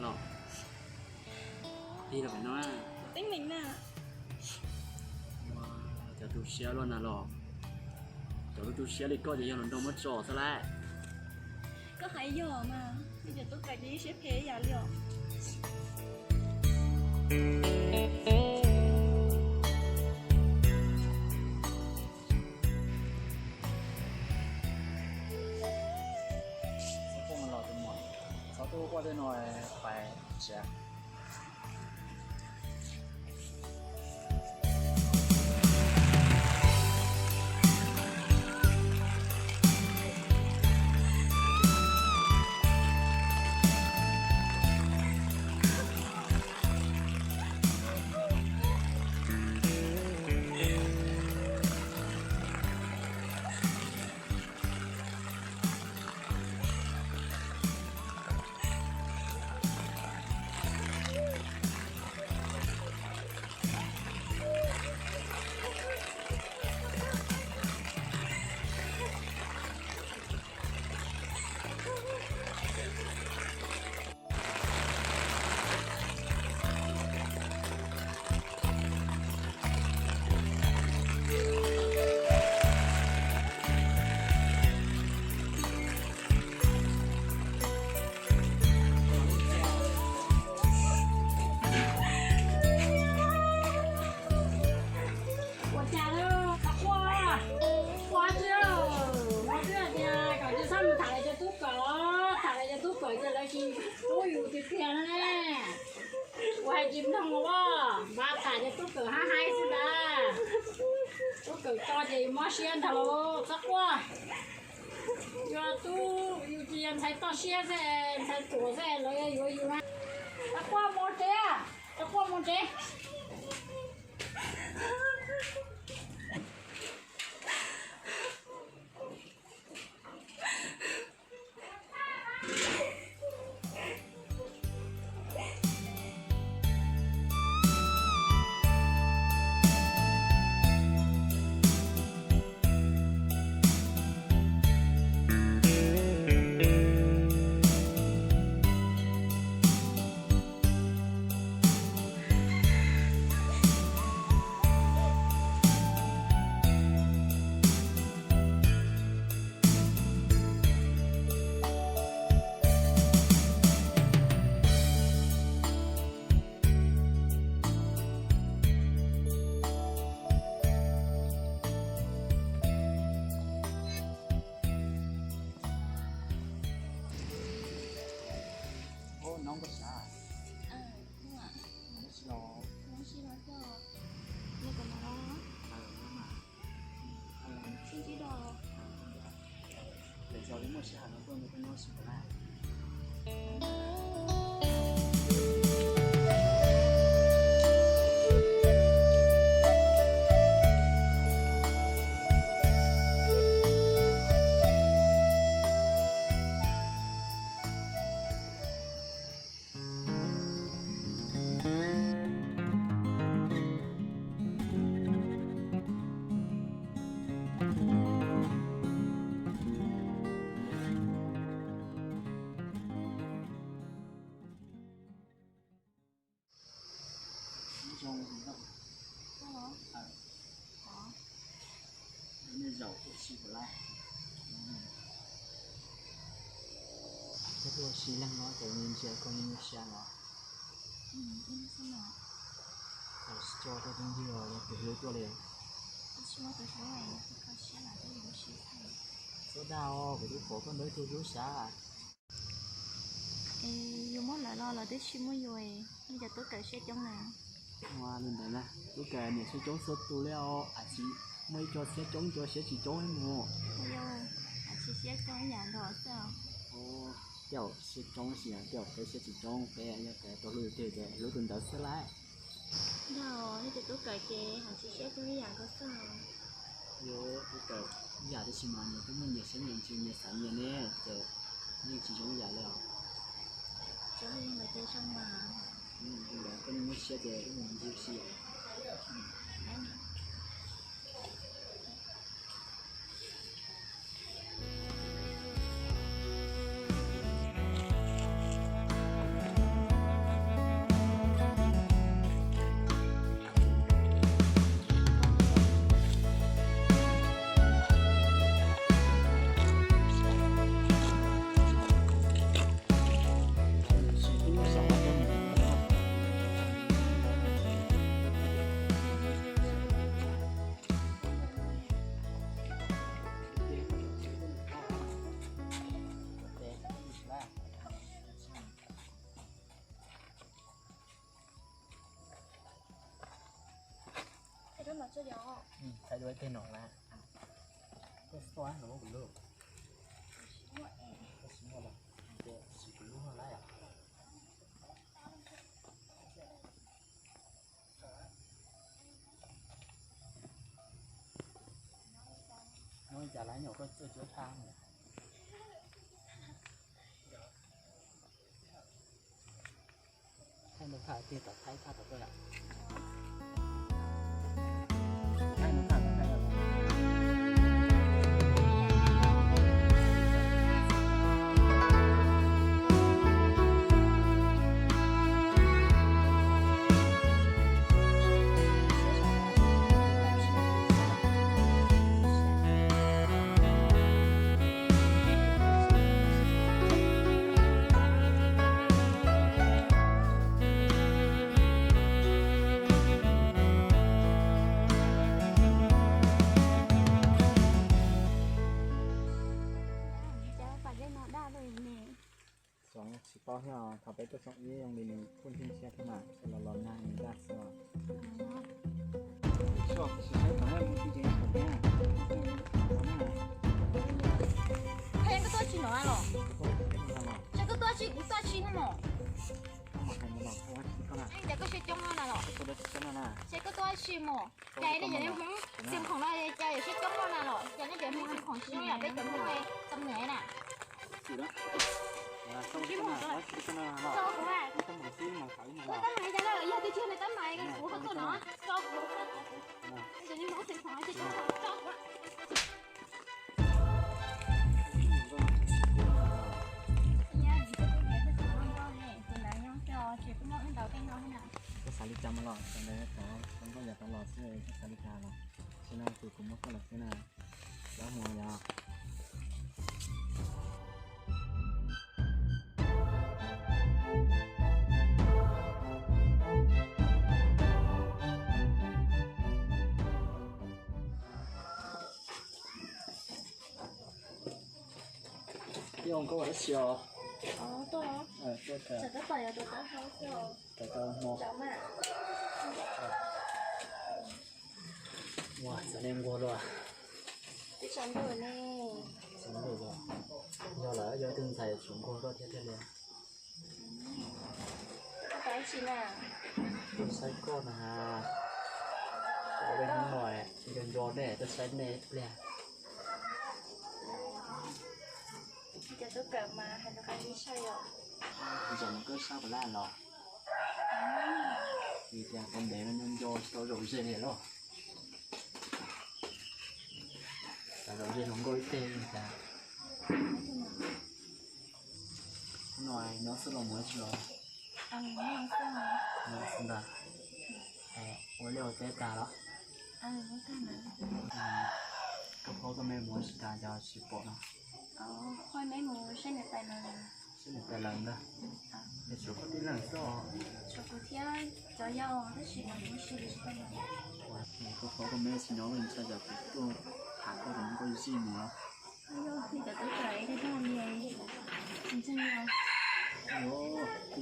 Los, tig los pem no. Teeb meem na. Cov tu siab luaj na los. Cov lub tu siab li koj ces yog luag nraug muab tso xwb lauj. Koj hais yog mas, nej cov tub kawm ces yeej siab phem ib yam li os. Txhob tuaj ua tej no, pais tsev. Ua cas lawm, Txhob Quaj? Ua twb, ua twb hais tias kom tsis txhob mus tham lawv cov tub kawm, tham lawv cov tub kawm ces lawv tsis hlub yus tiag tiag na. Kuv hais tsis mloog los, npaj tham cov tub kawm hab haib xwb ntag. Tub kawm tso ces yus mob siab ntag lauj, Txhob Quaj. Yus tub, yus tsis yog ntxhais toj siab xwb, ntxhais ruam xwb lawv yuav yus na. Txhob Quaj mus tsev, Txhob Quaj mus tsev. Ub, nov koj sav? Nov sib los? Nov sib los coj. Nov kom nov los. Sib ntsib dua. Lwm zaus li muaj sij hawm no tuaj nrog peb nyob sib npaum na. Zoo, nej zaum ua si puas laij? Koj tuaj ua si leej no ces ntsia koj yeej nyuaj siab no. Tsis tso rau tus ntxhw los yog tus hlub tuaj li. Txhob dag os, kuv twb pom koj ntawd ib tug hlub sav. Yus muab lawv los lawv twb tsis muaj yus, nej cov tub kawm siab coob na. Ua li ntawd na, tub kawm niam siab coob txhua tus li os, a tsis muaj ib co siab coob, ib co siab tsis coob mus. Yus, a tsis siab coob ib yam nkaus xwb. Tej zaum siab coob tab sis tej zaum peb siab tsis coob, peb yog tias tau hlub tus twg ces hlub tus ntawd xwb lauj. Ntag, nej cov tub kawm ces hais tsis siab coob ib yam nkaus xwb. Yus tub kawm ib yam tab sis mas nyias twb muaj nyias siab nyias ntsws nyias xav nyias ne, ces yeej tsis zoo ib yam li os. Tsuas yog li ntawd ces zoo mas. Zoo ntawd koj muaj siab ces wb mus ncig ua si. Thaij duab ib teg no na. Koj xua no muab kuv lub. Koj tsis muaj los, ces tsis kuv lub no lawm. Nyob li cas lawv nyuam koj txawj cuab tshaj. Thaij ntu thaj tiag tom thaij thaj tom tuaj yom. Thaij ntu thaj tom thaij. Tsis paub thiab, thaum peb tuaj xyoo ib zoo li nws phooj ywg thiab mas los los nag nws daj xwb. Koj tuaj tsis nov los? Ces koj tuaj tsis, kuv tuaj tsis no mos. Ces koj siab coob no na los? Ces koj tuaj tsis mos. Ces nej cov Hmoob Xeev Khuam no cas yuav siab coob no na los? Ces nej cov Hmoob Xeev Khuam tsis zoo yam peb cov Hmoob Xam Nuam na. Tso kuv a. Kuv tab mas cas na, yog tias tsis yog nws tab mas kuv ho tuaj no. Tso kuv. Cov Hmoob Xeev Khuam tsis tso kuv. Koj xav li cas mas los, thaum ntawd thaum koj yav tau los xwb koj xav li cas los, tsis no ces kuv muab koj lawm xwb na. Lawv mus yog. Ib ua koj ua dab tsi os? Tuaj, tuaj, tsam koj pom yuav tus taub hau xwb os. Tsam koj hmo. Ua txawv ne nquag luaj. Twb tsaus ntuj ne. Tsaus ntuj luaj. Yog lawm yog ib tug ntxhais tsuas nquag koj thiab thiaj li. Koj ua dab tsi na? Tuaj saib koj na. Koj ua dab tsi no, nco nco nej tuaj saib nej ib pliag. Cov tub kawm mas hais lus qab zib tshaj yom. Zaum no koj sab puas laj los? Vim tias tau ntev no nco nco tsis tau zaum ze li los. Xav zaum ze hluas nkauj ib teg li cas. Hnub no nyob xwb los mus tsis los? Nyob xwb ntag. Ua liaj ua teb tag los? Koj paub koj me mus ua si tas cas tsis pom no? Saib niam tais lawv ntag. Tshuav koj tib leeg xwb os? Tshuav kuv thiab cov yau tab sis mas kuv ua si tsis tau los. Koj qhov koj me tsis nyob li ntshai tsam kuv tuaj tham koj rau nkauj zij mus. Yog cov tub kawm dag li tsis ntseeg li.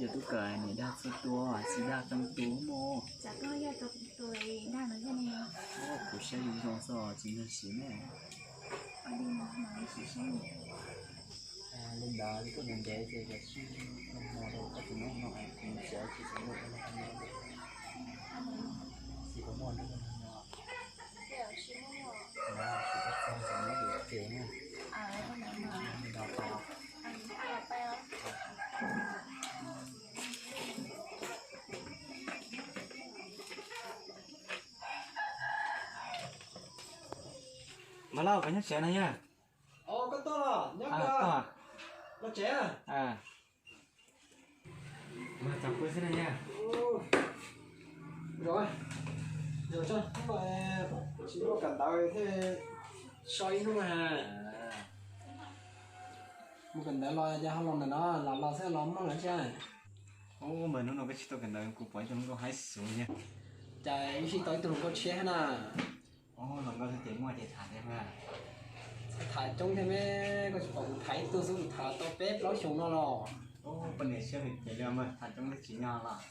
Yog cov tub kawm niam dag txhua tus txiv dag coob tus mos. Tsam koj yog tus dag ntawd thiab ne. Kuv saib zoo zoo xwb tsis ntseeg siv ne. Ua li no mam li sim saib. Li ntawd li tuaj ntev ntev ces koj sib hmo rau koj tus noob no kuv txiav tsis tau lub no. Tsis tau muaj nrog no. Tsis tau txog txog nyob ces na. Mas Lauj, koj nyob tsev no yog? Koj tuaj los nyob koj tsev. Mas txog kuv xwb na yog. Tsis muaj kawm ntawv thiaj so ib hnub na. Mus kawm ntawv los ces ho los ntawm no los los xwb los mloog lawv thiab. Ub, mas hnub no koj tsis tuaj kawm ntawv kuv pom ib tug hluas nkauj haib xus yog. Cas wb sib tau ib tug hluas nkauj tshiab thiab na. Ub, hluas nkauj xwb ces muaj ces tham thiab mas. Tham coob thiab me, koj tsis pom kuv tham ib tug xwb kuv tham tau peb plaub xyoos no los. Ub, poj niam siab phem phem li mas tham coob thiab tsis nyog los.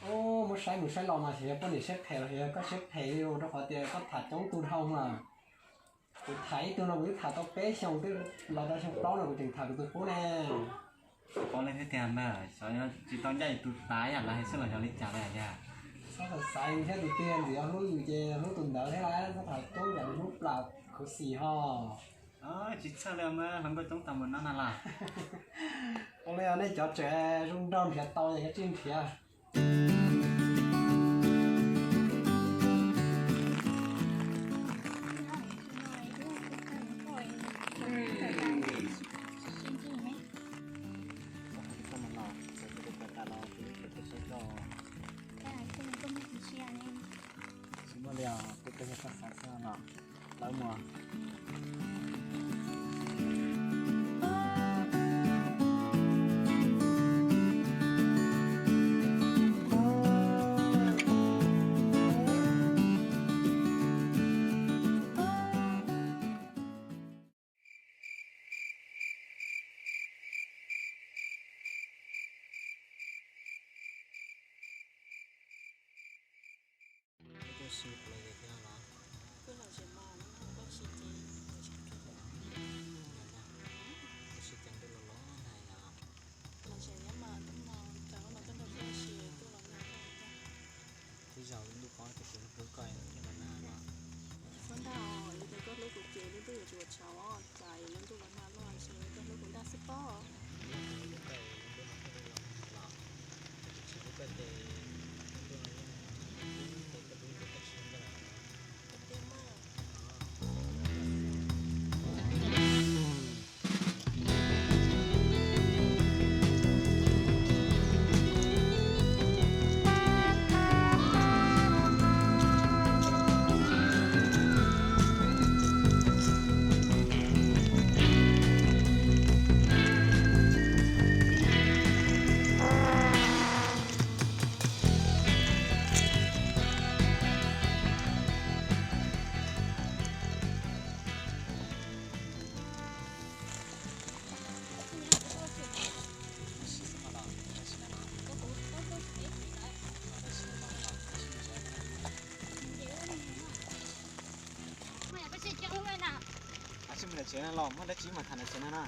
Ub, muab saib mus saib los mas xyov yog poj niam siab phem los xyov yog koj siab phem li rau qhov tias koj tham coob tug dhau mas. Kuv tham ib tug no kuv twb tham tau peb xyoos twb los rau xyoo plaub no kuv tseem tham kuv tus qub ne. Paub li thiab tiag mas, xyov tsis tau ncaj tus tas yam lawv hais xwb los yog li cas lawm yog. Txhob xav xaiv thiab tus twg ntxim yog hlub yus ces hlub tus ntawd thiab lawm, txhob tham coob yam li hlub plaws khuv xim ho. Tsis txhawj li mas hluas nkauj coob tag mus no na los. Ua li nej cov tseem zoo nraug nrhiav tau ces kav tsij nrhiav. Tsis muaj li os, kuv koj yog koj xav xwb no. Lawv mus. Koj tuaj si puas lom zem thiab los? Kuj lom zem mas, hnub no koj si ces lom zem kawg. Koj si cas ntuj los los na yom? Lom zem thiab mas, hnub no cas hnub no koj nrog kuv si tuaj los nag kawg. Twb zaum ntuj qhov tus kuv hlub koj thiab los nag los. Tsis txhob nag os, yog tias koj hlub kuv ces lub ntuj yuav tsis tshauv, cas yuav lub ntuj los nag loj ntshe koj hlub kuv ntag xwb pob. Yog tias hlub koj, lub ntuj no thiaj li los nag los. Yog tias tsis hlub koj ces lub ntuj no yeej tsis nag ces koj hlub ces koj tsis hlub koj lawm. Tsev no los muaj dab tsi mas tham ntawm tsev no na.